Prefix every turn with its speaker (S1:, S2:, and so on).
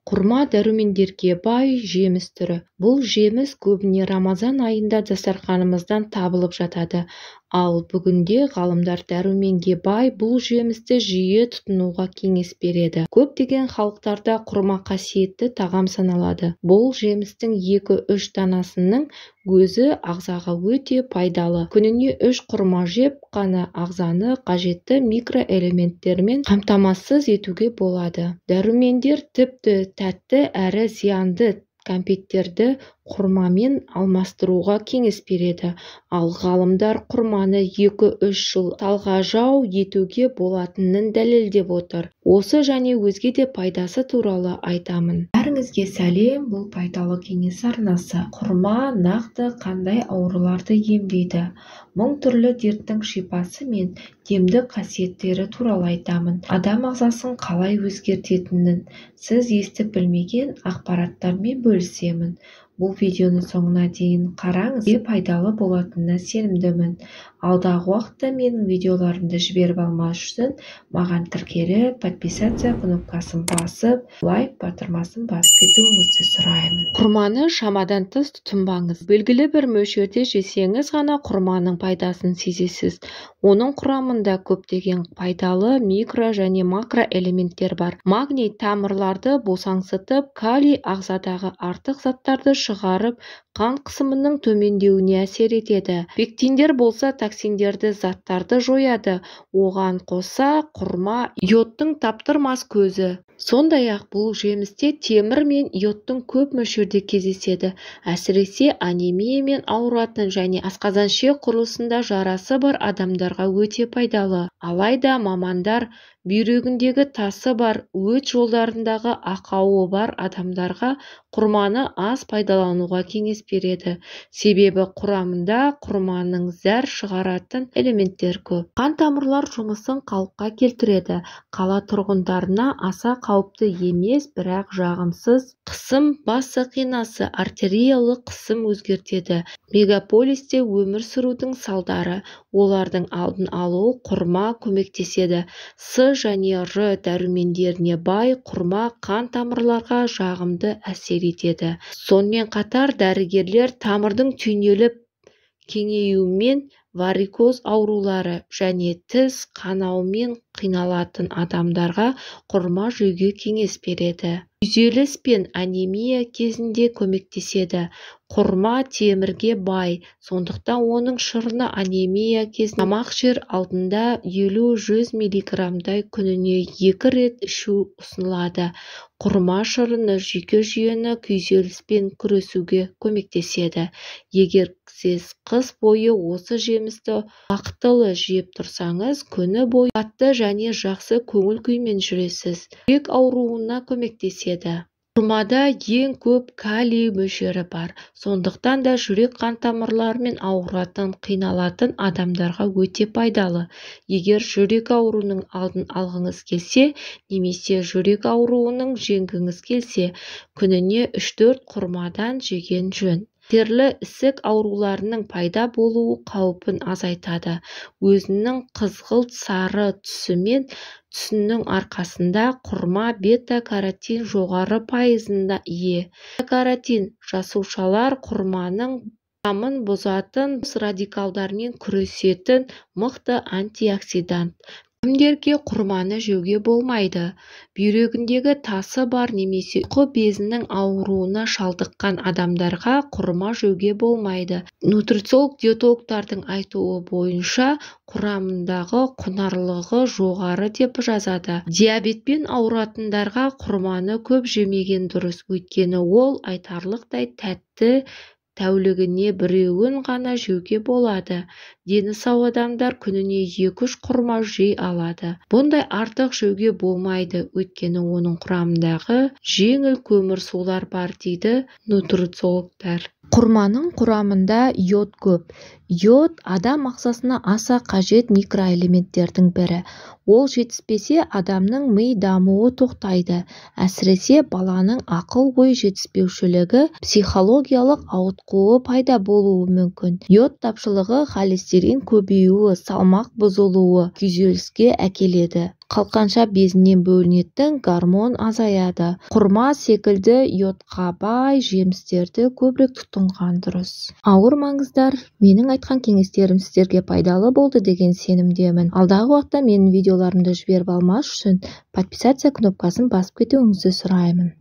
S1: Құрма дәрумендерге бай жеміс түрі. Бұл жеміс көбіне Рамазан айында дастарханымыздан табылып жатады. Ал бүгінде ғалымдар дәруменге бай бұл жемісті жиі тұтынуға кеңес береді. Көптеген халықтарда құрма қасиетті тағам саналады. Бұл жемістің 2-3 данасының өзі ағзаға өте пайдалы. Күніне 3 құрма жеп қана ағзаны қажетті микроэлементтермен қамтамасыз етуге болады. Дәрумендер тіпті тәтті әрі зиянды кәмпиттерді құрмамен алмастыруға кеңес береді. Ал ғалымдар құрманы 2-3 жыл талғажау етуге болатынын дәлелдеп отыр. Осы және өзге де пайдасы туралы айтамын. Бәріңізге сәлем, бұл пайдалы кеңес арнасы. Құрма нақты қандай ауруларды емдейді? Мың түрлі дерттің шипасы мен емдік қасиеттері туралы айтамын. Адам ағзасын қалай өзгертетінін сіз естіп білмеген ақпараттармен бөлісемін. Бұл видеоны соңына дейін қараңыз, сізге пайдалы болатынына сенімдімін. Алдағы уақытта менің видеоларымды жіберіп алмас үшін маған тіркеліп, подписаться кнопкасын басып, лайк батырмасын басып кетуіңізді сұраймын. Құрманы шамадан тыс тұтынбаңыз. Белгілі бір мөлшерде жесеңіз ғана құрманың пайдасын сезесіз. Оның құрамында көптеген пайдалы микро және макроэлементтер бар. Магний тамырларды босаңсытып, калий ағзадағы артық заттарды шығарып, қан қысымының төмендеуіне әсер етеді. Пектиндер болса токсиндерді заттарды жояды. Оған қоса құрма йодтың таптырмас көзі. Сондай-ақ бұл жемісте темір мен йодтың көп мөлшерде кездеседі. Әсіресе анемиямен ауыратын және асқазан-ішек құрылысында жарасы бар адамдарға өте пайдалы. Алайда мамандар бүйрегіндегі тасы бар, өт жолдарындағы ақауы бар адамдарға құрманы аз пайдалануға кеңес береді. Себебі құрамында құрманың зәр шығаратын элементтер көп. Қан тамырлар жұмысын қалыпқа келтіреді. Қала тұрғындарына аса қауіпті емес, бірақ жағымсыз қысым бас сақинасы артериялық қысым өзгертеді. Мегаполисте өмір сүрудің салдары, олардың алдын алу құрма көмектеседі. С және Р дәрумендеріне бай құрма қан тамырларға жағымды әсер етеді. Сонымен қатар дәрігерлер тамырдың түйнеліп кеңеюімен варикоз аурулары және тіс қанауымен қиналатын адамдарға құрма жеуге кеңес береді. Күйзеліс пен анемия кезінде көмектеседі. Құрма темірге бай, сондықтан оның шырыны анемия кезінде тамақ ішер алдында 50-100 миллиграммдай күніне 2 рет ішу ұсынылады. Құрма шырыны жүйке жүйені күйзеліспен күресуге көмектеседі. Егер сіз қыс бойы осы жемісті уақтылы жеп тұрсаңыз, күні бойы қатты және жақсы көңіл күймен жүресіз. Жүрек ауруына көмектеседі. Құрмада ең көп калий мөлшері бар, сондықтан да жүрек қан тамырларымен ауыратын, қиналатын адамдарға өте пайдалы. Егер жүрек ауруының алдын алғыңыз келсе, немесе жүрек ауруының жеңгіңіз келсе, күніне 3-4 құрмадан жеген жөн. Қатерлі ісік ауруларының пайда болуы қаупін азайтады. Өзінің қызғылт сары түсімен түсінің арқасында құрма бета-каротин жоғары пайызына ие. Бета-каротин жасушалар құрманың құрамын бұзатын бос радикалдармен күресетін мықты антиоксидант. Кімдерге құрманы жеуге болмайды? Бүйрегіндегі тасы бар немесе ұйқы безінің ауруына шалдыққан адамдарға құрма жеуге болмайды. Нутрициолог-диетологтардың айтуы бойынша құрамындағы құнарлығы жоғары деп жазады. Диабетпен ауыратындарға құрманы көп жемеген дұрыс, өйткені ол айтарлықтай тәтті, тәулігіне біреуін ғана жеуге болады. Дені сау адамдар күніне 2-3 құрма жей алады. Бұндай артық жеуге болмайды, өйткені оның құрамындағы жеңіл көмірсулар бар, дейді нутрициологтар. Құрманың құрамында йод көп. Йод адам ағзасына аса қажет микроэлементтердің бірі. Ол жетіспесе, адамның ми дамуы тоқтайды. Әсіресе баланың ақыл-ой жетіспеушілігі, психологиялық ауытқуы пайда болуы мүмкін. Йод тапшылығы холестерин көбеюі, салмақ бұзылуы, күйзеліске әкеледі. Қалқанша безінен бөлінетін гормон азаяды. Құрма секілді йодқа бай жемістерді көбірек тұтынған дұрыс. Ауырмаңыздар, менің айтқан кеңестерім сіздерге пайдалы болды деген сенімдемін. Алдағы уақытта менің видеоларымды жіберіп алмас үшін подписаться кнопкасын басып кетуіңізді сұраймын.